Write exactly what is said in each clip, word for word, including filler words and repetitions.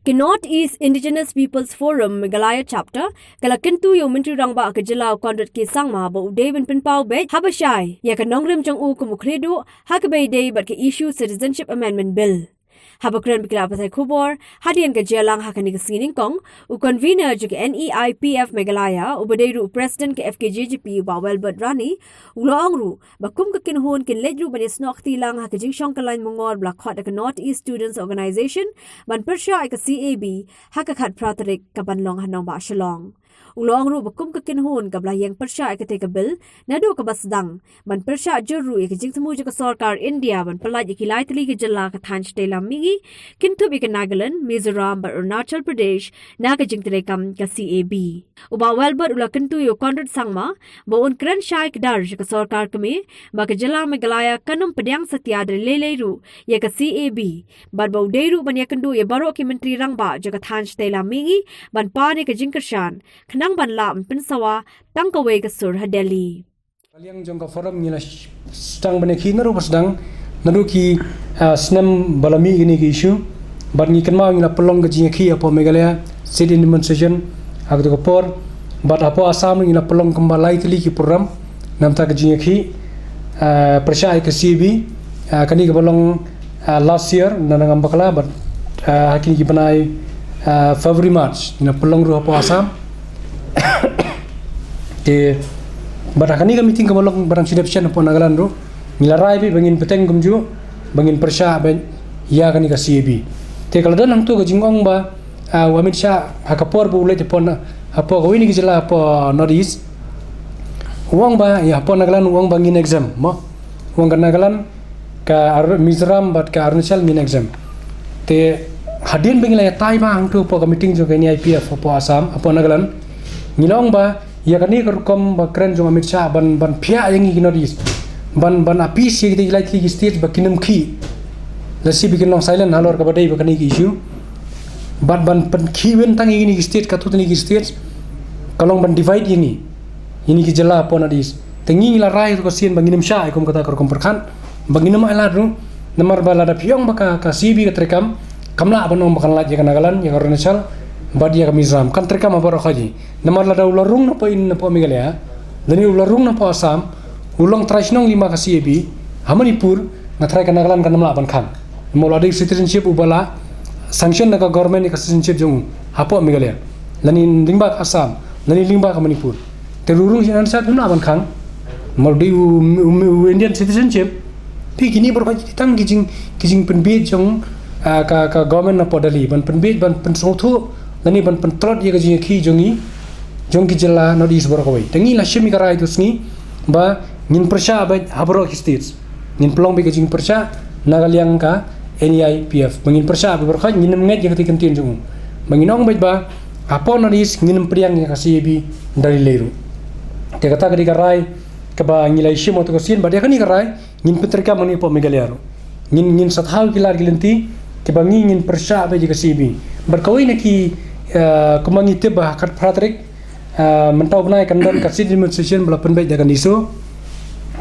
Ka North East Indigenous Peoples Forum Meghalaya Chapter ka la kyntu ïa u Myntri Rangbah ka jylla u Conrad K Sangma ba u dei ban pynpaw beit haba shai ïa ka nongrim jong u kum u khlieh duh ha kaba ïadei bad ka issue Citizenship Amendment Bill. Haba kren bad ki lad pathai khubor hadien ka jingïalang ha kane ka sngi nyngkong, u convener jong ka N E I P F Meghalaya uba dei ruh u President ka F K J G P, u Bah Welbert Rani, u la ong ruh ba kum ka kynhun kin leit ruh ban ïasnoh kti lang ha ka jingshong kyllain mungor ba la khot da ka North East Students Organisation ban pyrshah ïa ka C A B ha ka khatphra tarik kaban long ha nongbah Shillong. U la ong ruh ba kum ka kynhun kaba la ïeng pyrshah ïa katei ka bill naduh kaba sdang, ban pyrshah jur ruh ïa ka jingthmu jong ka sorkar India ban pyllait ïa ki lai tylli ki jylla ka thaiñ shatei lam mihngi, kin thup ïa ka Nagaland, Mizoram bad Arunachal Pradesh na ka jingtreikam ka C A B. U Bah Welbert u la kyntu ïa u Conrad Sangma ba un kren shai kdar sha ka sorkar kmie ba ka jylla Meghalaya kan ym pdiang satia da lei lei ruh ïa ka C A B, bad ba u dei ruh ban ïakynduh ïa baroh ki Myntri Rangbah jong ka thaiñ shatei lam mihngi ban pan ïa ka jingkyrshan, khnang ban lah ban pynsawa tang kawei ka sur ha Delhi. Ka liang jong ka forum ngi la sh-, sdang ban ïakhih naduh ba sdang, naduh ki, ah, snem ba la mih kine ki issue. Bad ngi kynmaw ngi la pynlong ka jingïakhih hapoh Meghalaya State Demonstration ha kato ka por. Bad hapoh Assam ngi la pynlong kumba lai tylli ki program namar ka jingïakhih, ah, pyrshah ïa ka C A B, ah, kane kaba long, ah, last year, na ngam bakla, bad, ah, ha kine ki bnai, ah, February, March ngi la pynlong ruh hapoh Assam. Te bad ha kane ka meeting kaba long ba dang shu dep shen hapoh Nagaland ruh, ngi la rai beit ba ngin bteng kumjuh, ba ngin pyrshah beit ïa kane ka C A B. Te ka la don hangto ka jingong ba, ah, u Amit Shah ha ka por ba u leit hapoh na, hapoh kawei na ki jylla hapoh North East, u ong ba, ïa, hapoh Nagaland u ong ba ngin exempt, mo. U ong ka Nagaland, ka Ar-, Mizoram bad ka Arunachal ngin exempt. Te hadien ba ngi la ïatai bha hangto hapoh ka meeting jong ka N E I P F hapoh Assam, hapoh Nagaland, ngi la ong ba ïa kane ka rukom ba kren jong Amit Shah ban, ban phiah ïa ngi ki North East, ban, ban appease ïa ki lai tylli ki state ba kin ym khih, lehse ba kin long silent halor kaba dei bad kane ka issue. Bad ban pynkhih win tang ïa kine ki state, katto katne ki state, ka long ban divide ïa ngi, ïa kine ki jylla hapoh North East. Te ngi, ngi la rai ruh ka sien ba ngin ym shah ïa kum kata ka rukom pyrkhat, ba ngin ym ailad ruh. Namar ba lada phi ong ba ka, ka C A B ka treikam, kam lah ban ong ba kan lait ïa ka Nagaland, ïa ka Arunachal bad ïa ka Mizoram. Kan treikam ha baroh kawei. Namar lada u la rung napoh, in napoh Meghalaya, lane u la rung napoh Assam, u long trai shnong lyngba ka C A B ha Manipur, nga tharai ka Nagaland kan ym lah ban khang. Namar u la dei citizenship uba la sanction da ka government ïa ka citizenship jong u hapoh Meghalaya, lane lyngba ka Assam, lane lyngba ka Manipur. Te u rung sha Arunachal phim lah ban khang, namar u dei u, u, u, u Indian citizenship. Phi, kine baroh kawei tang ki jing, ki jingpynbiej jong, ah, ka, ka government napoh Delhi ban pynbiej, ban pynsngewthuh lane ban pyntlot ïa ka jingïakhih jong ngi, jong ki jylla North East baroh kawei. Te ngi la shim ïa ka rai to sngi ba ngin pyrshah beit ha baroh ki states. Ngin pynlong beit ka jingpyrshah na ka liang ka N E I P F ba ngin pyrshah beit baroh kawei, ngin ym ngeit ïa ka ktien jong u. Ba ngin ong beit ba hapoh North East ngin ym pdiang ïa ka C A B da lei lei ruh. Te kata ka dei ka rai kaba ngi la ïashim ha kato ka sien, bad ïa kane ka rai ngin pyntreikam hangne hapoh Meghalaya ruh. Ngin, ngin sa thaw ki lad ki lynti kiba ngi ngin pyrshah beit ïa ka C A B. Bad kawei na ki, eh, kumba ngi tip ba ha ka khatphra tarik, eh, mynta u bnai kan don ka sit-in demonstration ba la pynbeit da ka NESO.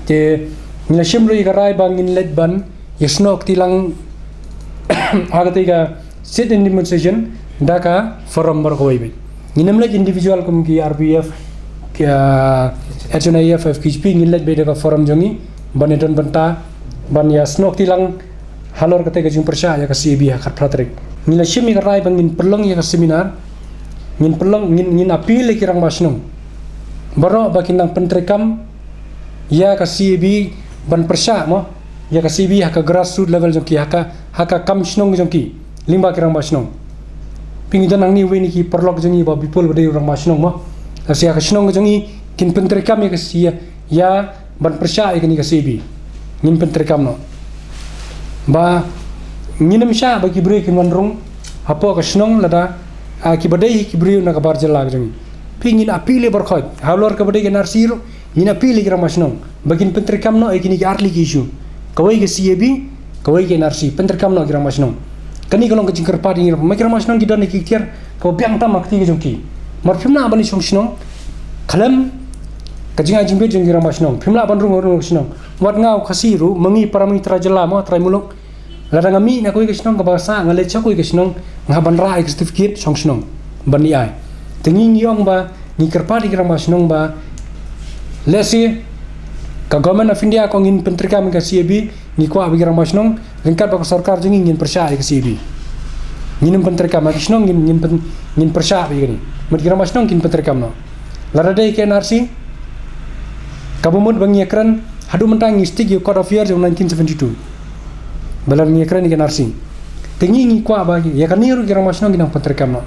Te ngi la shim ruh ïa ka rai ba ngin leit ban ïasnoh kti lang ha katei ka sit-in demonstration da ka forum baroh kawei beit. Ngin ym leit individual kum ki R P F, ki, ah, H N I F, F K J P, ngin leit beit da ka forum jong ngi ban ïadon bynta, ban ïasnoh kti lang halor katei ka jingpyrshah ïa ka C A B ha ka khatphra tarik. Ngi la shim ïa ka rai ba ngin pynlong ïa ka seminar, ngin pynlong, ngin, ngin appeal ïa ki rangbah shnong baroh ba kin nang pyntreikam ïa ka C A B ban pyrshah, mo, ïa ka C A B ha ka grassroot level jong ki, ha ka, ha ka kam shnong jong ki, lyngba ki rangbah shnong. Phi, ngi don hangne uwei na ki paralok jong ngi, Bah Bipul, ba dei u rangbah shnong, mo. Lehse ha ka shnong jong ngi kin pyntreikam ïa ka C-, ïa, ïa ban pyrshah ïa kane ka C A B. Ngin pyntreikam noh. Ba ngin ym shah ba ki briew kin wan rung hapoh ka shnong lada, ah, kiba dei ki briew na ka bar jylla ka jong ngi. Phi, ngin appeal ïa baroh kawei halor kaba dei ka N R C ruh. Ngin appeal ïa ki rangbah shnong ba kin pyntreikam noh ïa kine ki artylli ki issue. Kawei ka C A B, kawei ka N R C, pyntreikam noh ïa ki rangbah shnong. Kane ka long ka jingkyrpad ïa ngi, namar ki rangbah shnong ki don ïa ki iktiar kaba biang tam ha kti ka jong ki. Namar phim lah ban ïashong shnong khlem ka jingai jingbit jong ki rangbah shnong. Phim lah ban rung ha rung ka shnong. Wat nga u Khasi ruh, ma ngi para, ma ngi trai jylla, mo, trai muluk, lada nga mih na kawei ka shnong kaba sah, nga leit sha kawei ka shnong, nga ban rah ïa ka certificate shong shnong ban ïai. Te ngi ngi ong ba ngi kyrpad ïa ki rangbah shnong ba lehse ka Government of India ka ong ngin pyntreikam ïa ka C A B, ngi kwah ba ki rangbah shnong ryngkat bad ka sorkar jong ngi ngin pyrshah ïa ka C A B. Ngin ym pyntreikam, ha ki shnong ngin ngin pyn, ngin pyrshah ïa kane. Mut ki rangbah shnong kin pyntreikam noh. Lada dei ka N R C, kaba mut ba ngi ïakren, haduh mynta ngi stick ïa ka Code of Year jong nineteen seventy-two. Ba lada ngi ïakren ïa ka N R C, te ngi ngi kwah ba ïa kane ruh ki rangbah shnong ki nang pyntreikam noh.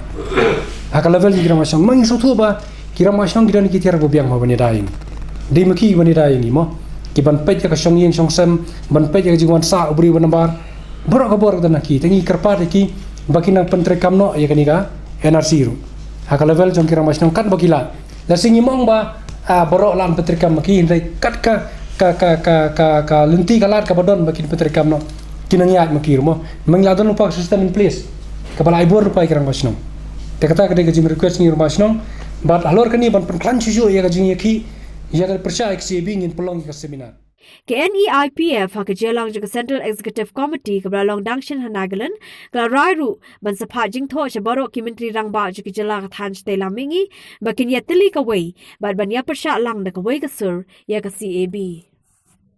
Ha ka level ki rangbah shnong, ma ngi sngewthuh ba ki rangbah shnong ki don ki tiar ba biang mo ban ïada ïa ngi. Dei ma ki ban ïada ïa ngi mo, ki ban peit ïa ka shongïing shongsem, ban peit ïa ka jingwan sah u briew ba nambar. Baroh ka bor ka don ha ki, te ngi kyrpad ïa ki ba ki nang pyntreikam noh ïa kane ka N R C ruh ha ka level jong ki rangbah shnong katba ki lah. Lehse ngi ong ba, ah, baroh lah pyntreikam ma ki, hynrei kat ka ka ka ka ka ka lynti ka lad kaba don ba kin pyntreikam noh, ki nang ïaid ma ki ruh mo. Ma ngi la don lypa ka system in place kaba la ai bor lypa ïa ki rangbah shnong. Te kata ka dei ka jingrequest ngi rangbah shnong. Bad halor kane ban pynkhlaiñ shuh shuh ïa ka jingïakhih ïa ka pyrshah ïa ka C A B ngin pynlong ïa ka seminar. Ka N E I P F ha ka jingialang jong ka Central Executive Committee kaba la long dang shen ha Nagaland ka la rai ruh ban sa phah jingthoh sha baroh ki Myntri Rangbah jong ka jylla ka thaiñ shatei lam mihngi ba kin ïatylli kawei bad ban ïapyrshah lang da kawei ka sur ïa ka C A B.